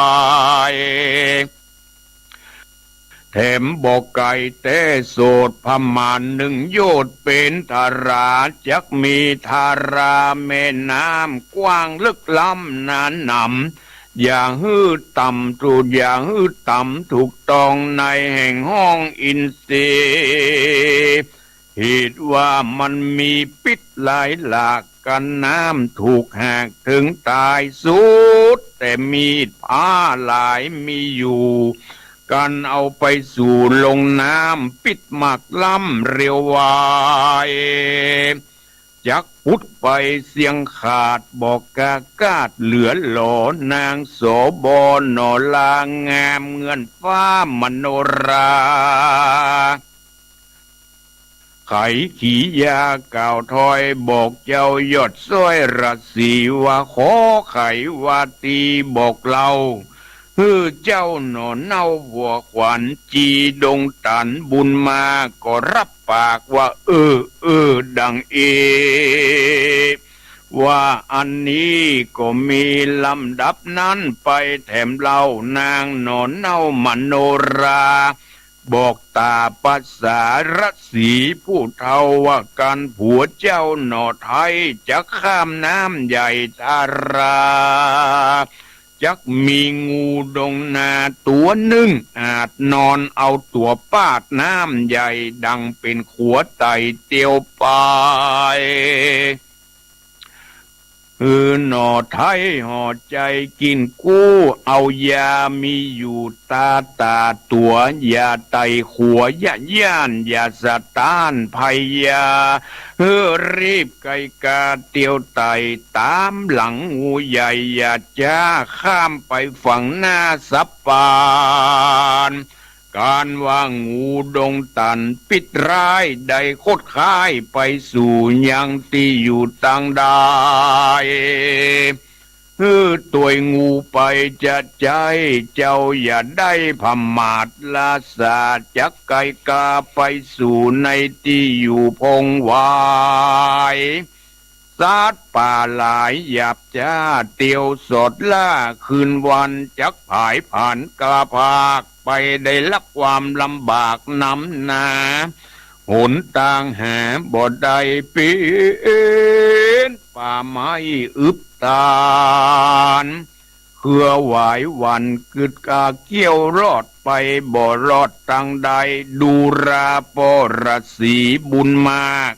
แถมบ่ไก๋แต๊โสด ประมาณนึ่งโยชน์ เป๋นทารา จักมีทาราแม่น้ำกว้างลึกล้ำหนาหนำ อย่าหื้อต่ำถูก อย่าหื้อต่ำถูกต้องในแห่งห้องอินทรีย์ เหตุว่ามันมีปิ๊ษหลายหลาก กั๋นน้ำถูกหากเถิงต๋ายสุด แต่มีดผ้าหลายมีอยู่ กั๋นเอาไปสู่ลงน้ำปิ๊ษมากล้ำเร็วไว จักผุดไปเสี้ยงขาด บ่กล้ากาดเหลือหลอ นางโสบหน่อลางาม เหมือนฟ้ามโนรา ไขขียากล่าวถ้อยบอกเจ้ายอดสร้อยราศีว่า ขอไขวาตีบอกเล่า หื้อเจ้าหน่อเน่าผัวขวัญ จีดงตันบุญมาก็รับปากว่า เออ เออ ดังเอ ว่าอันนี้ก็มีลำดับนั้นไปแถมเล่า นางหน่อเน่ามโนรา บอกต๋าปสาราศีผู้เฒ่าว่า กั๋นผัวเจ้าหน่อไท้จักข้ามน้ำใหญ่ทารา จักมีงูดงนาตั๋วนึ่ง อาจนอนเอาตั๋วปาดน้ำใหญ่ ดังเป๋นขัวไต่เตียวไป หื้อหน่อไท้ห่อใจ๋กิ๋นกู้ เอายามีอยู่ต๋าต๋าตั๋ว อย่าไต่ขัว อย่าย้าน อย่าสะต้านภัยยา หื้อรีบไก๋กาเตียวไต่ต๋ามหลังงูใหญ่ อย่าจ๊าข้ามไปฝั่งหน้าสับปาน ก๋านว่างูดงตันปิ๊ษร้าย ได้คดค้ายไปสู่ยังตี้อยู่ตางใด หื้อตวยงูไปจะใจ๊ เจ้าอย่าได้ผมาท ราษาจักไก๋กาไปสู่ในตี้อยู่พงไว สัตว์ป่าหลายหยาบจ๊าเตียวสอดล่าคืนวัน จักผายผานกล้าพาก ไปได้รับความลำบากนำหนา หนตางหาบ่ได้ เป๋นป่าไม้อึบตาน เคืองหวายหวั่นกึดกาเกี้ยวรอด ไปบ่รอดตางใด ดูราปรสีบุญมาก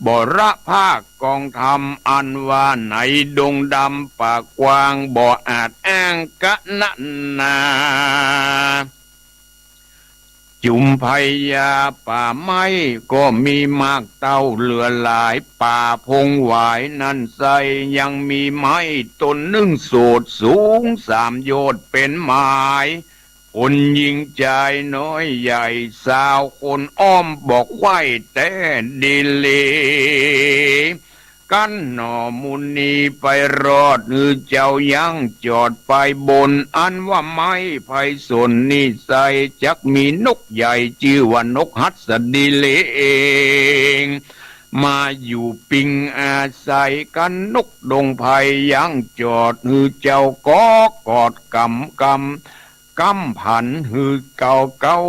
บ่ละภาคกองธรรม อันว่าในดงดำป่ากว้าง บ่อาจอ้างกะนั้นนา จุมพญาป่าไม้ก็มีมากเต้าเหลือหลาย ป่าพงหวายนั้นไซยังมีไม้ต้นนึ่งโสดสูงสามโยชน์เป๋นหมาย คนญิงจายน้อยใหญ่สาวคนอ้อมบ่ใค่แต๊ดีหลี กันหน่อมุนีไปรอด หื้อเจ้ายั้งจอดไปบน อันว่าไม้ไพศลนี้ไซจักมีนกใหญ่จื้อว่านกหัสดีหลีเอง มาอยู่ปิงอาศัย กันนกดงไพยั้งจอด หื้อเจ้าก็กอดกำกำ กำผันหื้อเก่าเก๊า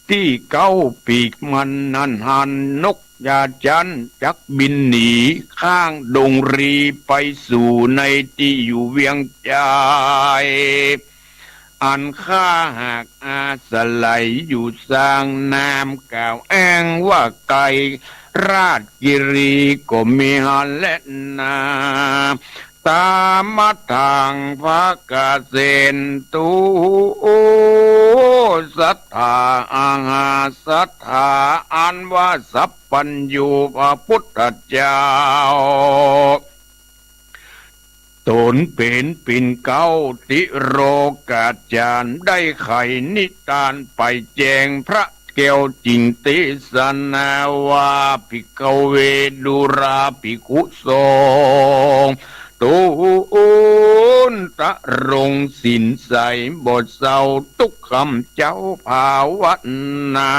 ตี้เก๊าปีกมันนั้นหัน นกยาจันจักบินหนีข้างดงรี ไปสู่ในตี้อยู่เวียงจาย อันข้าหากอาศัยอยู่สร้าง นามกล่าวอ้างว่าไกลราชกิรีก็มีหั้นแลนา ตามมาทางพระเกษตร ตูสัตถาอาหาสัตถา อันว่าสัพพัญญูพระพุทธเจ้า ต๋นเป๋นปิ่นเกล้าติโลกาจารย์ ได้ไขนิทานไปแจงพระแก้วจิ่งเตสนาว่า ภิกขเว ดูราภิกขุสงฆ์ ต๋นตรงศีลใสบ่เศร้าตุ๊กข์คำเจ้าภาวนา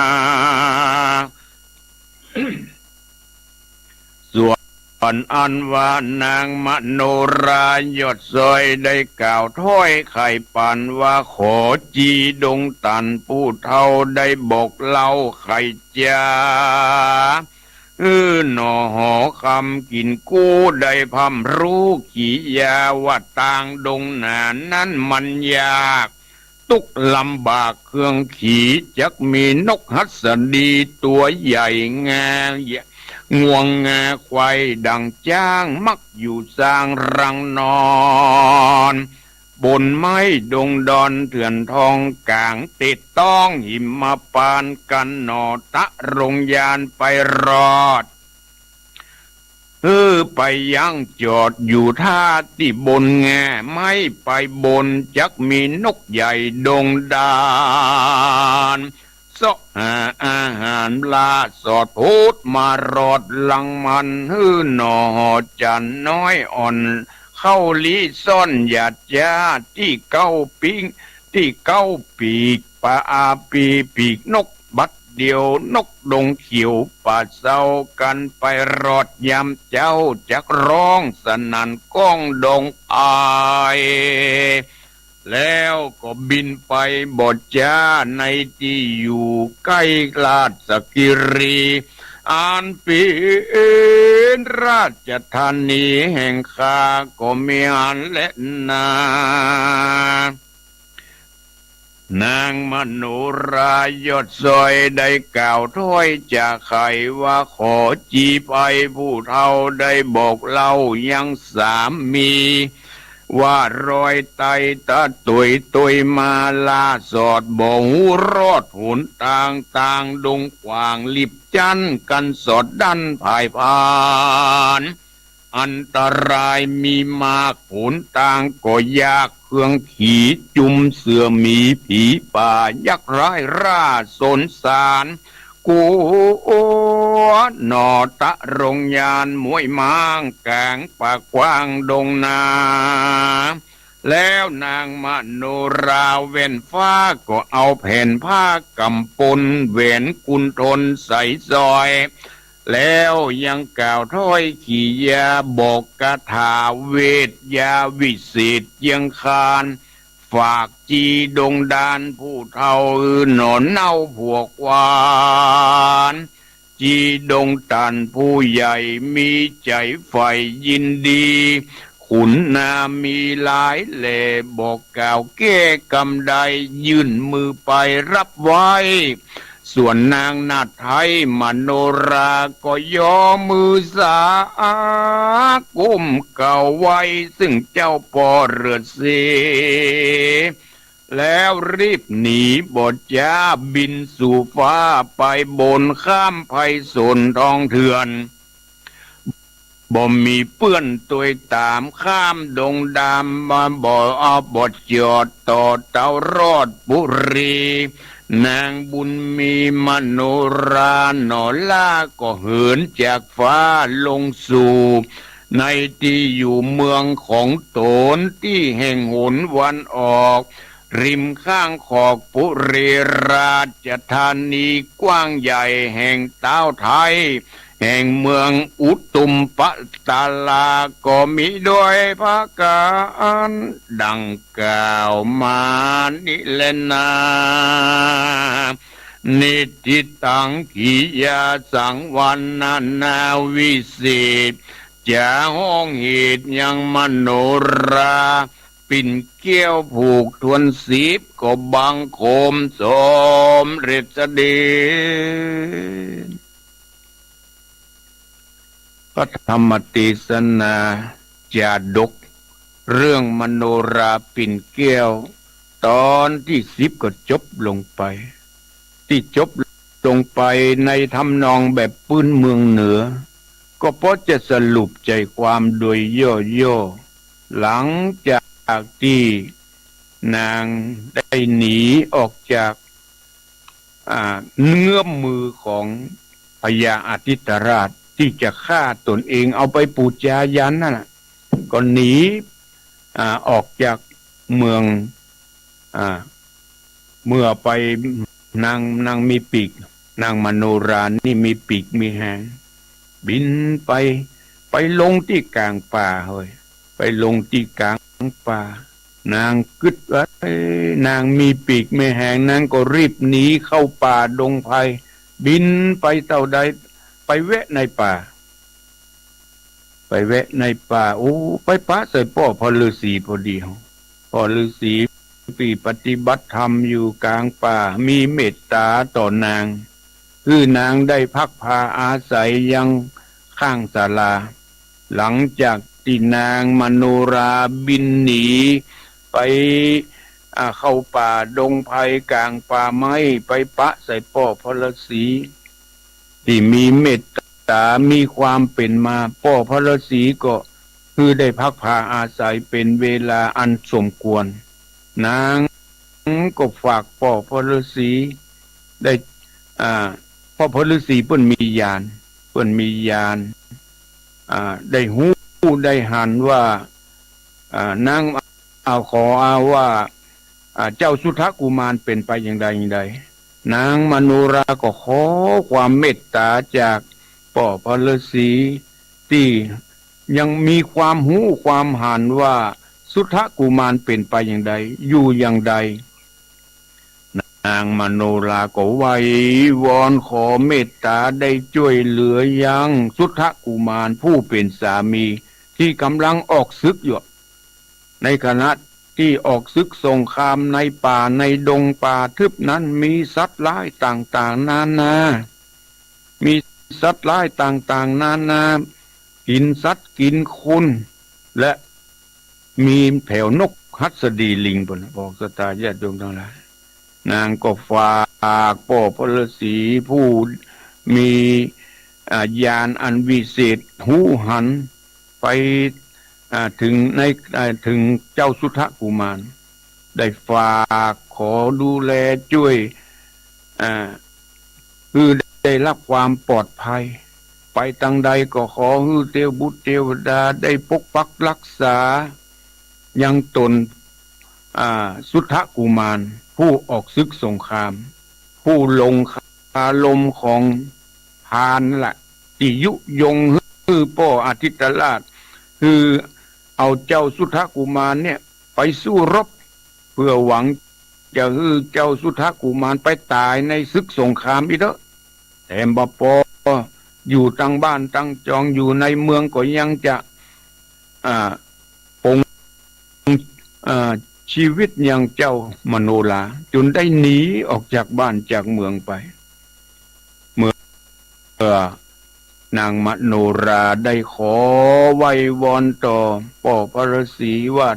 ส่วนอันว่านางมโนรายอดซอยได้กล่าวถ้อยไขปัญว่า ขอจีดงตันผู้เฒ่าได้บอกเล่าไขจา หื้อหน่อหอคำกิ๋นกู้ได้พร่ำฮู้ขียาว่าตางดงหนานั้นมันยาก ตุ๊กข์ลำบากเครื่องขี จักมีนกหัสดีตั๋วใหญ่งา งวงงาไขว่ดั่งจ๊าง มักอยู่สร้างรังนอน บนไม้ดงดอนเถื่อนทองก๋างเต็ดต้องหิมพานต์ กันหน่อตะรงยานไปรอด หื้อไปยั้งจอดอยู่ท่าตี้บนแง่ ไม้ไปบนจักมีนกใหญ่ดงดานเสาะหาอาหาร ล่าสอดพูดมารอดหลังมัน หื้อหน่อหอจันน้อยอ่อน เข้าลี้ซ่อนหยาดจ้า ตี้เก๊าปิ๊ง ตี้เก๊าปีกปาอาปีปีกนก บัดเดียวนกดงเขียวป่าเซา กันไปรอดยามเจ๊า จักฮ้องสนั่นก้องดงไพ แล้วก็บินไปบ่จ๊า ในตี้อยู่ใก้ราชกิรี อันเป๋นราชธานีแห่งข้าก็มีหั้นแลนา นางมโนรายอดซอยได้กล่าวถ้อยจาไขว่า ขอจีไปผู้เฒ่าได้บอกเล่ายังสามี ว่ารอยไตตะตวยตวยมา ล่าสอดบ่ฮู้รอดหนตาง ตางดงขวางลิบจั้น กันสอดดั้นผายพาน อันตรายมีมาก หนตางก็ยาก เครื่องขีจุมเสือหมีผีป่า ยักษ์ร้ายร่าสนสาร กั๋วหน่อตะรงยานม้วยม้างก๋างป่ากว้างดงนา แล้วนางมโนราแว่นฟ้าก็เอาแผ่นผ้ากำปนแหวนกุณฑลใส่ซอย แล้วยังกล่าวถ้อยขียาบอกคาถาเวทยาวิเศษเยียงคาน ฝากจีดงดานผู้เฒ่า อือหน่อเน่าผัวควาน จีดงตันผู้ใหญ่มีใจ๋ใฝ่ยินดี ค ขุนนามีหลายแหล่ บอกกล่าวแก้กำใด ยื่นมือไปฮับไว้ ส่วนนางนาฏไทยมโนราก็ยอมือสา ก้มเกล้าไหว้ซึ่งเจ้าป้อฤๅษี แล้วรีบหนีบ่จ๊า บินสู่ฟ้าไปบน ข้ามไพศาลทองเถื่อน บ่มีเปื้อนตวยต๋าม ข้ามดงดำมาบ่ เอาบ่จอดต่อเต้ารอดปุรี นางบุญมีมโนราหนอล่า ก็เหินจากฟ้าลงสู่ ในตี้อยู่เมืองของต๋น ตี้แห่งหนวันออก ริมข้างขอบปุรีราชธานีกว้างใหญ่ แห่งเต้าไทย แห่งเมืองอุตุมปตาลา ก็มีด้วยประก๋านดังกล่าวมานี้แลนา นิทธิตัง กิริยาสังวรรณนาวิเศษ จะฮ้องเหตุยังมโนรา ปิ่นแก้วผูกถ้วนสิบ ก็บังคมสมเร็จเสด็จ พระธรรมเตสนา จาดก เรื่องมโนราปิ่นแก้ว ต๋อนตี้สิบก็จบลงไป ตี้จบลงไปในทำนองแบบปื้นเมืองเหนือ ก็พอจะสรุปใจ๋ความโดยย่อๆ หลังจากตี้นางได้หนีออกจาก อ่า เงื้อมมือของพญาอาทิตราชตี้จะฆ่าต๋นเอง เอาไปปู๋จายัณนั่นน่ะ ก็หนี อ่า ออกจากเมือง อ่า เมื่อไป นาง นางมีปีก นางมโนรานี่มีปีกมีแหง บินไป ไปลงตี้ก๋างป่าเฮ้ย ไปลงตี้ก๋างป่า นางกึ๊ดว่า เอ้ย นางมีปีกมีแหง นางก็รีบหนีเข้าป่าดงไพร บินไปเต้าใด ไปแวะในป่า ไปแวะในป่า โอ้ ไปปะใส่ป้อพระฤๅษีพอดี ป้อฤๅษีตี้ปฏิบัติธรรมอยู่ก๋างป่า มีเมตต๋าต่อนาง หื้อนางได้พักพาอาศัยยังข้างศาลา หลังจากตี้นางมโนราบินหนีไป อ่า เข้าป่าดงไพรก๋างป่าไม้ ไปปะใส่ป้อพระฤๅษี ตี้มีเมตต๋า มีความเป๋นมา ป้อพระฤๅษีก็หื้อได้พักพาอาศัยเป๋นเวลาอันสมควร นางก็ฝากป้อพระฤๅษีได้ อ่า ป้อพระฤๅษีเปิ้นมีญาณ เปิ้นมีญาณ อ่า ได้ฮู้ได้หันว่า อ่า นาง เอา ขอเอาว่า อ่า เจ้าสุทธกุมารเป๋นไปอย่างใดอย่างใด นางมโนราก็ขอความเมตต๋าจากป้อพระฤๅษีตี้ยังมีความฮู้ความหันว่าสุทธกุมารเป๋นไปอย่างใด อยู่อย่างใด นางมโนราก็ไหว้วอนขอเมตต๋าได้จ้วยเหลือยังสุทธกุมารผู้เป๋นสามีตี้ก่ำลังออกศึกอยู่ ในขณะตี้ออกศึกสงครามในป่าในดงป่าทึบนั้นมีสัตว์ร้ายต่างๆ นานา มีสัตว์ร้ายต่างๆ นานา กิ๋นสัตว์กิ๋นคน และมีแถวนกหัสดีลิงปุ้น บอกศรัทธาญาติโยมตังหลาย นางก็ฝากป้อพระฤๅษีผู้มี อ่า ญาณอันวิเศษฮู้หันไป อ่า ถึงใน อ่า ถึงเจ้าสุทธกุมาร ได้ฝากขอดูแลจ้วย อ่า หื้อได้รับความปลอดภัย ไปตางใดก็ขอหื้อเตวบุตรเตวดาได้ปกปักรักษายังต๋น อ่า สุทธกุมาร ผู้ออกศึกสงคราม ผู้ลงคารมของพราหมณ์ละ ตี้ยุยงหื้อป้ออาทิตราช หื้อเอาเจ้าสุทธกุมารเนี่ยไปสู้รบ เพื่อหวังจะหื้อเจ้าสุทธกุมารไปต๋ายในศึกสงครามอี้เต๊อะ แถมบ่ปอ อยู่ตางบ้านตางจอง อยู่ในเมืองก็ยังจะ อ่า อ่า ชีวิตอย่างเจ้ามโนรา จุ่นได้หนีออกจากบ้านจากเมืองไป เมื่อ เมื่อนางมโนราได้ขอไหว้วอนต่อป้อพระฤๅษีว่า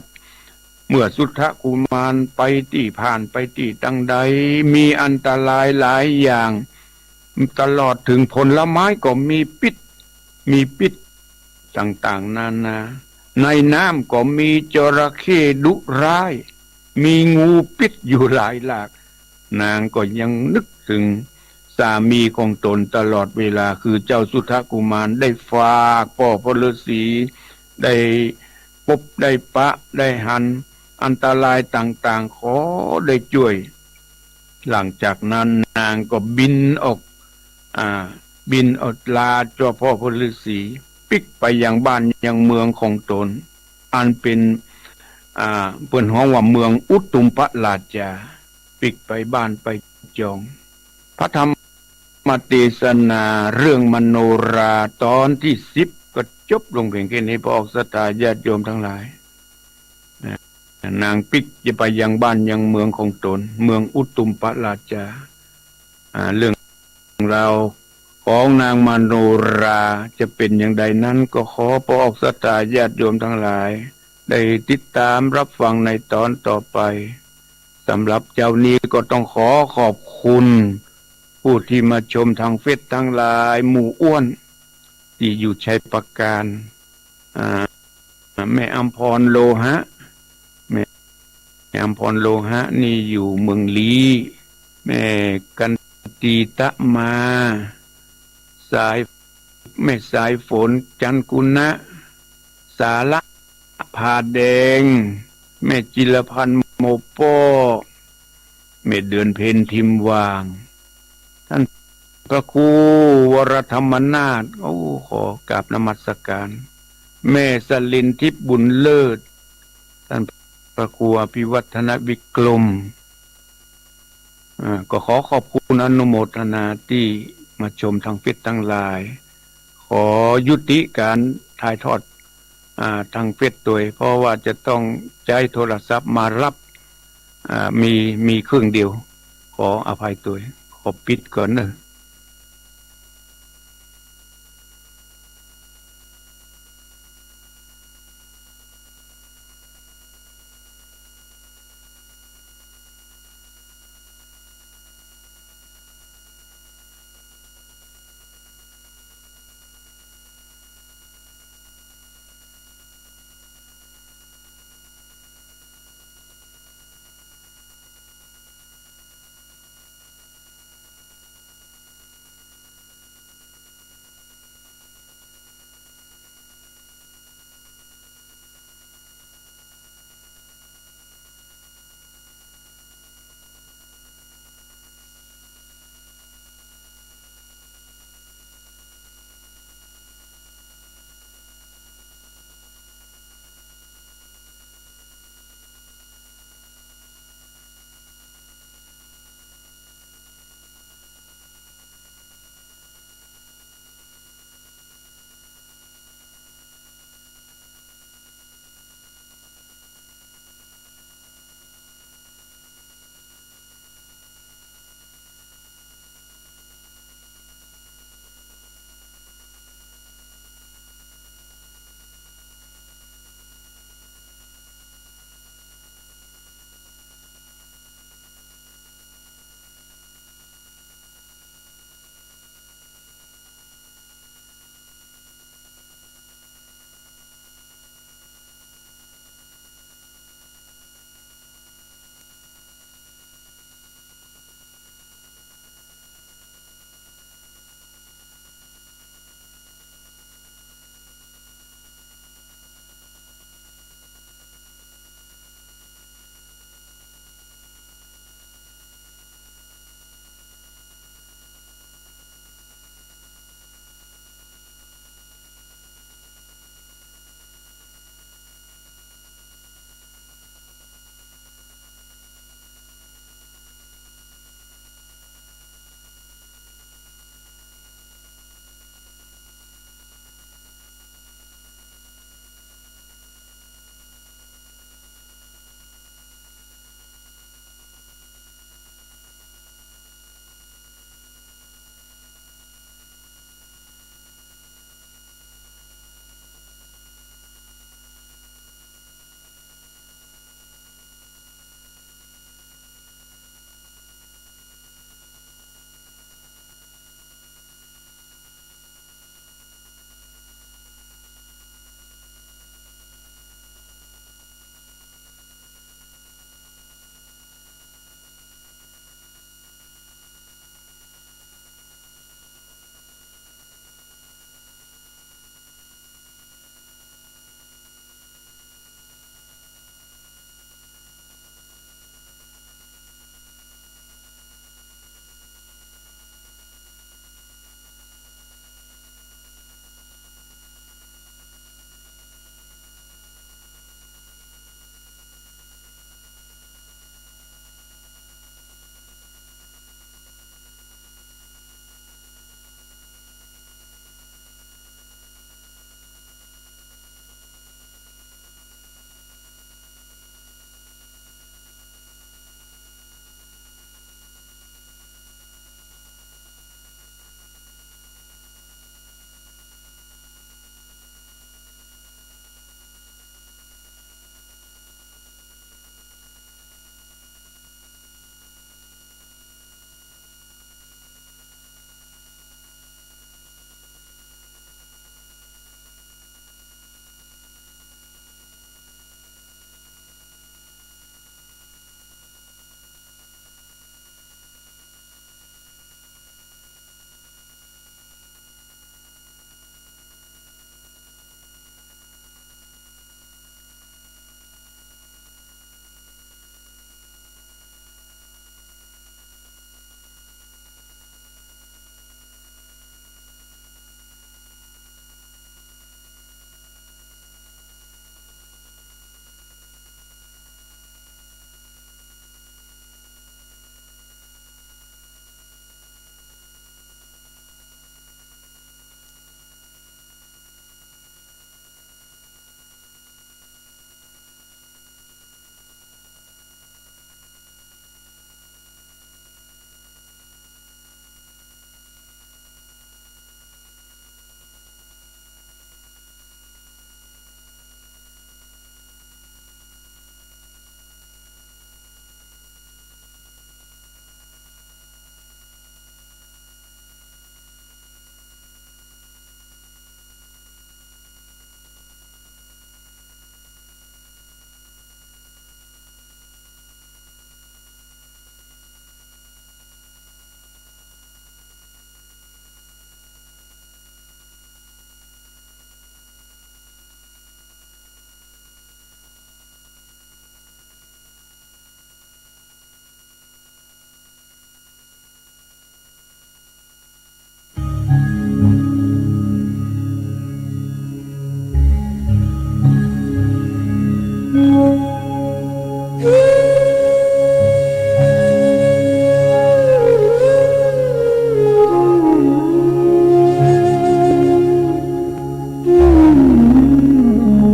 เมื่อสุทธกุมารไปตี้พ่านไปตี้ตังใด มีอันตรายหลายอย่าง ตลอดเถิงผลไม้ก็มีพิษ มีพิษต่างๆ นานา ในน้ำก็มีจระเข้ดุร้าย มีงูพิษอยู่หลายหลาก นางก็ยังนึกเถิงสามีของตนตลอดเวลา คือเจ้าสุทธกุมาร ได้ฝากป้อพระฤๅษี ได้ปบได้ปะ ได้หันอันตรายต่างๆ ขอได้จ้วย หลังจากนั้นนางก็บินออก อ่า บินออกลาเจ้าป้อพระฤๅษี ปิ๊กไปยังบ้านยังเมืองของตน อันเป๋น อ่า เปิ้นฮ้องว่าเมืองอุตุมพราชา ปิ๊กไปบ้านไปจอง พระธรรมเตสนาเรื่องมโนราตอนตี้สิบก็จบลงเพียงแค่นี้ ป้อออกศรัทธาญาติโยมตังหลาย นะ นางปิ๊กจะไปยังบ้านยังเมืองของตน เมืองอุตุมพราชา อ่า เรื่องราวของนางมโนราจะเป๋นอย่างใดนั้น ก็ขอป้อออกศรัทธาญาติโยมตังหลาย ได้ติดต๋ามรับฟังในตอนต่อไป สำหรับเจ๊านี้ก็ต้องขอขอบคุณ ผู้ตี้มาชมตางเฟซตังหลาย หมู่อ้วน ตี้อยู่ชัยปราการ อ่า แม่อำพรโลหะ แม่ แม่อำพรโลหะนี่อยู่เมืองลี้ แม่กันตีตะมา สาย แม่สายฝนจันกุณะ สาระผาแดง แม่จิรพันธ์โมป้อ แม่เดือนเพ็ญทิมหว่าง ต้านพระครูวรธรรมนาถ โอ้ ขอกราบนมัสการ แม่สลินทิพย์บุญเลิศ ต้านพระครูอภิวัฒนวิกรม อ่า ก็ขอขอบคุณอนุโมทนาตี้มาชมตางเฟซตังหลาย ขอยุติก๋านถ่ายทอด อ่า ตางเฟซตวย เพราะว่าจะต้องใจ๊โทรศัพท์มารับ อ่า มี มีเครื่องเดียว ขออภัยตวย ขอปิดก่อนเนอะ